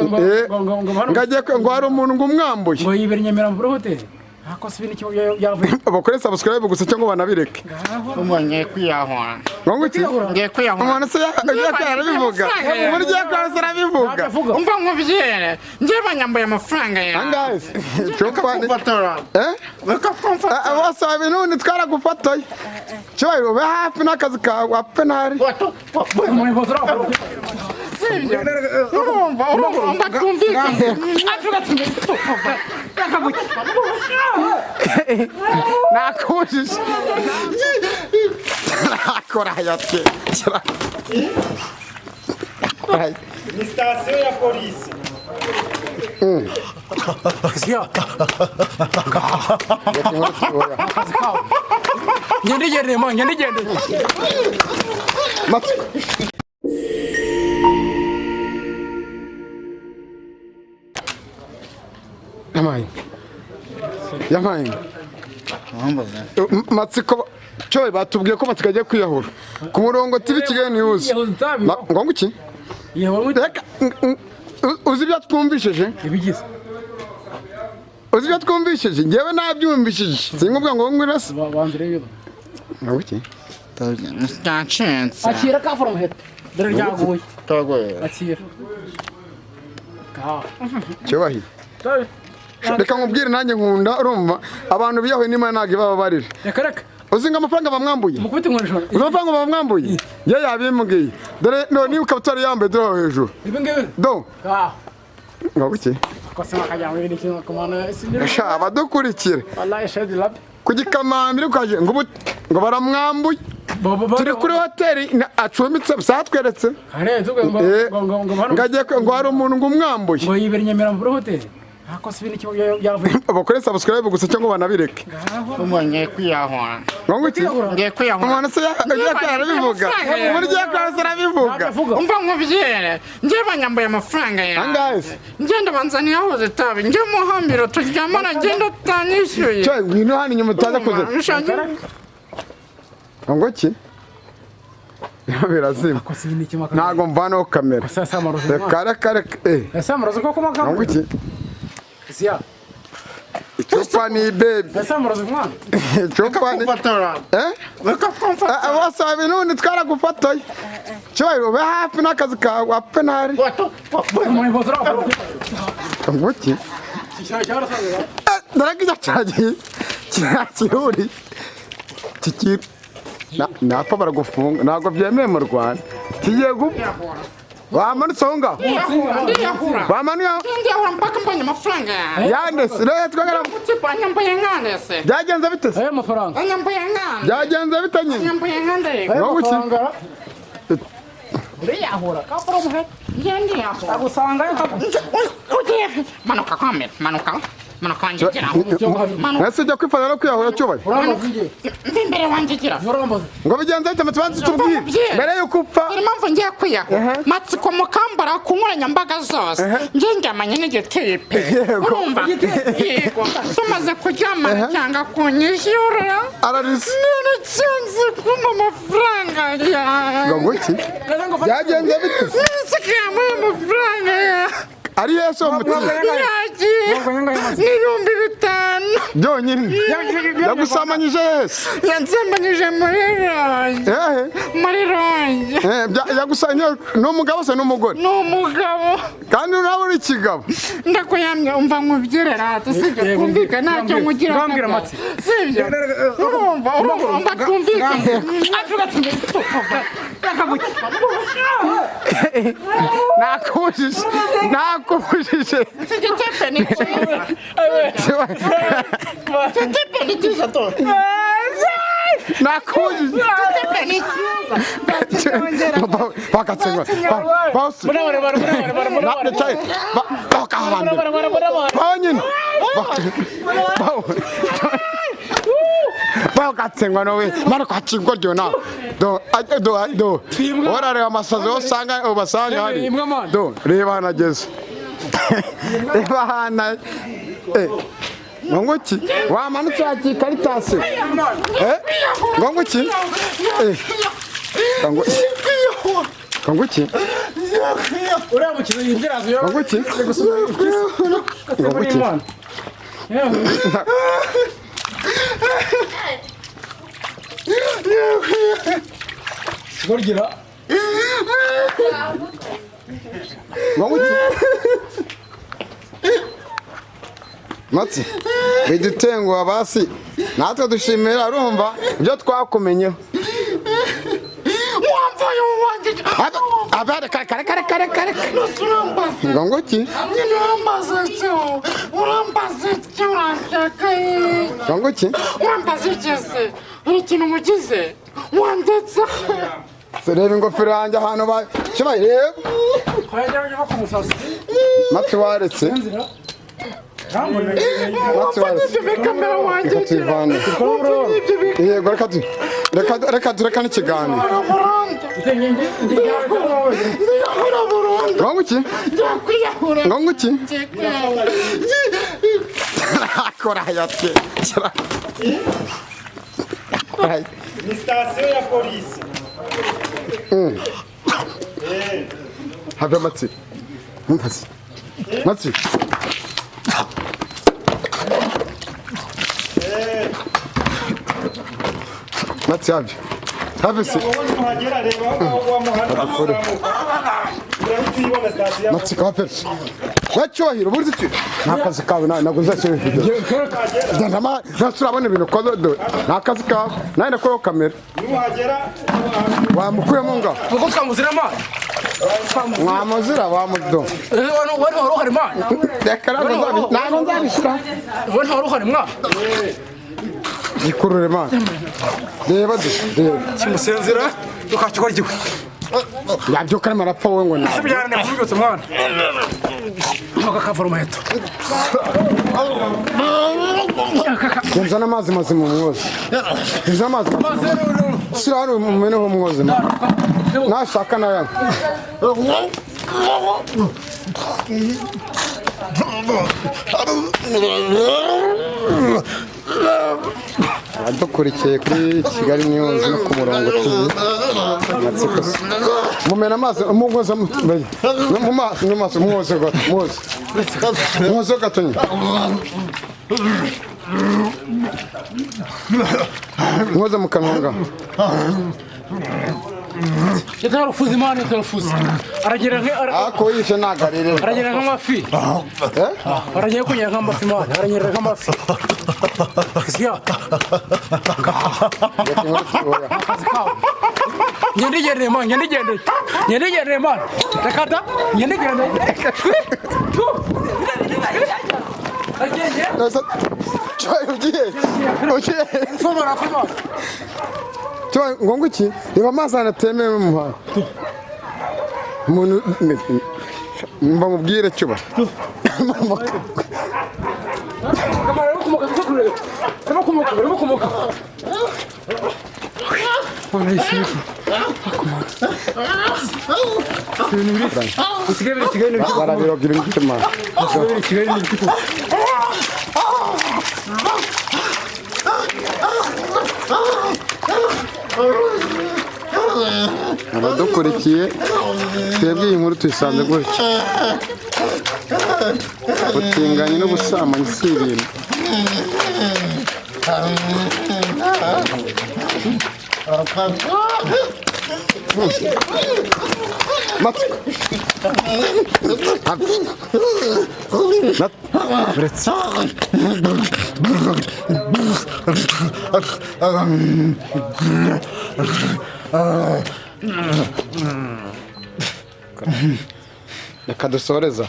Ngo Eh, ngo ngo ngo hano ngo agiye ngo hari umuntu ngo umwambuye ngo yibera Nyamirambo muri hoteli. Ako si ibintu yavuye. Bakore subscribe gusa cyangwa banabireke. Ngaho. Ngiye kwiyahura. Ngo iki? Ngiye kwiyahura. Umuntu se yagiye arabivuga, umuntu ugiye kwiyahura arabivuga. Avuga. Umva nkubyere, njye banyambuye amafaranga yawe. Angahe se? Cupa ni Kumfotora. eh. Reka kumfotora. Ah, bose babinuni twaragufotoye. Cyubahiro, ube hafi n'akazi kawe wapfe ntari. Umuyobozi uraho. Sibyo. Urumva, urumva, umva twumvikane. Nakubujije nakorayo twe. Nakorayo. Ni sitasiyo ya polisi. Siya. Akazi kawe. Ngendigendeye ma, ngendigendeye. Matsiko. Yampaye. Yampaye. Matsiko cyo batubwiye ko Matsiko agiye kwiyahura. Ku murongo TV Kigali News. Yiyahuza itabi. Ngo ngo iki? Yewe. Reka uzi ibyo twumvishije? Ibigize. Uzi ibyo twumvishije? Njyewe nabyumvishije. Sinkubwira ngo ngwino se. Banze rero. Ngo iki? Byacitse. Akira ka from head. Dore ryaguye. Twaguye. Akira. Ngaho. Cyubahiro. Reka nkubwire, nanjye nkunda urumva abantu biyahuye n'Imana ntabwo ibababarira. Reka reka. Uzi ngo amafaranga bamwambuye? Mukubite inkoni eshanu. Uzi amafaranga bamwambuye? Ye yabimbwiye. Dore none niba ikabutura yambaye, dore aho hejuru. Ibi ngibi. Do. Ngaho. Ngo iki? Kose bakajya muri iki kumana sinzi. Sha abadukurikira. Wallahi shedi lab. Ku gikamambiri ukaje ngo ngo baramwambuye. Turi kuri hoteli acumbitse satweretse. Kare tuvuga ngo Eh, ngo ngo ngo hano ngo agiye ngo hari umuntu ngo umwambuye. ngo yibera Nyamirambo muri hoteli. Ako si ibintu yavuye. Bakore subscribe gusa cyangwa banabireke. Ngaho. Umva ngiye kwiyahura. Ngo iki? Ngiye kwiyahura. Umuntu se yagiye arabivuga, umuntu ugiye kwiyahura arabivuga. Avuga. Umva nkubyere, njye banyambuye amafaranga yawe. Angahe se? Njye ndabanza niyahuze itabi, njye muhambiro turyamana, ngenda utanyishyuye. Cyo ngwino hano inyuma utaza kuze. Ngo iki? Birazima. Ako si ibintu kimaka. Ntago mvanaho kamera. Sasa amarozi. Reka reka reka eh. Ese amarozi koko Ngo makamba. iki? Siya. Icupa ni baby. Ese amarozi mwana. Icupa ni Kumfotora. eh. Reka kumfotora. Ah, bose babinuni twaragufotoye. Cyubahiro, ube hafi n'akazi kawe wapfe ntari. Umuyobozi uraho. Ngo iki? Cyarasaza. Eh, dore ko icyo cyagiye kirakihuri kiki napfa baragufunga, ntabwo byemewe mu Rwanda. Kigiye gupfa wamanutse aho ngaho. Ndiyahura. Bamanuye. Ndiyahura mpaka mbonye amafaranga yawe. Yandese rero twagara. Utipa anyambuye nkande se. Byagenze bite se? Ayo mafaranga. Anyambuye nkande. Byagenze bite nyine? Anyambuye nkande. Ngo iki? Amafaranga. Ndiyahura. Ka from head. Njye ndiyahura. Agusanga yo. Ugiye. Manuka kamera, manuka. Manuka wanjye gira. Manuka. Mwese ujya kwifata no kwiyahura, cyubahiro? Urambaza ngiye. Mva imbere wanjye gira. Urambaza. Ngo bigenze bite? Mutubanze tubwire mbere y'uko upfa. Dore impamvu ngiye kwiyahura. Matsiko mukambara ku nkoranyambaga zose. Njye ndyamanye n'igitipe. Yego. Urumva? Yego. Tumaze kuryamana cyanga kunyishyura. Ararisa. None cyanze kumpa amafaranga yawe. Ngo iki? Byagenze bite se? Nsigaye amafaranga yawe. Ari yesu umutima. Yagiye. Ni 5000. Byonyine yagusamanyije yesu. Yansambanyije muri ronge. Ehe. Muri ronge. Eh, yagusanye ni umugabo se n'umugore? Ni umugabo. Kandi nawe uri ikigabo. Ndakuyamye, umva nkubyire rata, sibyo? Yego, Twumvikane, ntacyo ngambwira- nkugira. ngambwira Matsi. Sibyo? Urumva, urumva, umva twumvikane. Nakubujije, nakubujije. Iki gitepe ni cyiza. Iki gitepe ni cyiza to. Nakubujije. Iki gitepe ni cyiza. Bakatsengwa bose. Murabare. Bakahambira bonyine bakatsengwa nowe mara kwakingwa ryo na do do do orareba amasazi usanga ubasanga hari. Imbwa man. Do reba hano ageze, reba hano eh. Ngo iki? Wamanutse hakikaritasi eh. Ngo iki? Eh, ngo ngo iki? Uriya mukino yinjira azi Ngo iki? Ngo iki? Gorgira. Ngo iki? Matsi, bidutenguha basi natwe dushimira urumva ibyo twakumenyeho. Wamvaye wanjye. Abere kare kare kare kare kare. Urambaza. Ngo ngo iki? Nyine urambaza icyo. Urambaza icyo uranshaka. Ngo ngo iki? Urambaza iki se? Hari ikintu umugize? Wandetse. Se reba ingofero yanjye ahantu ba kibaye reba. Twajya bajya bakumusaza. Matsi waretse. Matsi waretse. Ibyo bikamera wanjye. Reka tuyivane. Yego reka tu reka reka tureka n'ikiganiro. Burundu. Ndiyahura burundu. Ngo ngo iki? Ngiye kwiyahura. Ngo ngo iki? Ngiye kwiyahura. Akora yatse. Akora. Ni sitasiyo ya polisi. Have Matsi. Matsi. Matsi. Matsi have. Have se. Wowe nuhagera reba aho ngaho wa muhanda uzamuka. Urahita uyibona sitasiyo ya Matsi ka perse. Wacyubahiro burzi ki? Nta kazi kawe ntabwo nzashyira video. Genda ma ntasurabona ibintu ukoze do. Nta kazi kawe. Nawe ndakuraho kamera. Nuhagera Wamukuyemo ngaho. Kuko twamuzira amana. Mwamuzira wamudo. Wari wari uhari mwana. Reka ntabwo nzabishyira. Wari wari uhari mwana. Gikurure mana. Reba do. Reba. Kimusenzera tukakigora igiwe. Yabyuka arimo arapfa wowe ngo nawe. Byarane kubyutse mwana. Ntoka kavura umuheto. Nzana amazi mazima umwoze. Nzana amazi mazima. Shyira hano umumeneho umwoze. Nashaka nayanywa. Abadukurikiye kuri Kigali News no ku murongo TV. Amatsiko se. Mumena amazi umwoze mu maso mu maso umwoze gato umwoze. Umwoze gato nyine. Mwoze mu kanwa ngaho. Yatarufuza imana yatarufuza. Aragira nka Ako yishe ntabwo aririra. aragira nk'amafi. Eh? Aragiye kunyera nk'amafi mwana. Aranyerera nk'amafi. Siya. Reka inkuru tuboya. Akazi kawe. Ngendigendeye mwana, ngendigendeye. Ngendigendeye mwana. Reka da, ngendigendeye. Tu. Agende. Nasa Cyoy ugiye. Ugiye. Fomora, fomora. Cyoy ngo ngo iki? Reba amazi anatemewe mu muhanda. Umuntu mba mubwire cyuba. Kamara arimo kumuka, arimo kumuka, arimo kumuka. Mwana yisize. Usigaye biri Kigali ni Barabiroga ibintu by'imana. biri Kigali ni ibiti. Abadukurikiye twebwe iyi nkuru tuyisanze gutya. Ubutinganyi n'ubusambanyi si ibintu. Matsiko. Uretse. Reka dusoreza.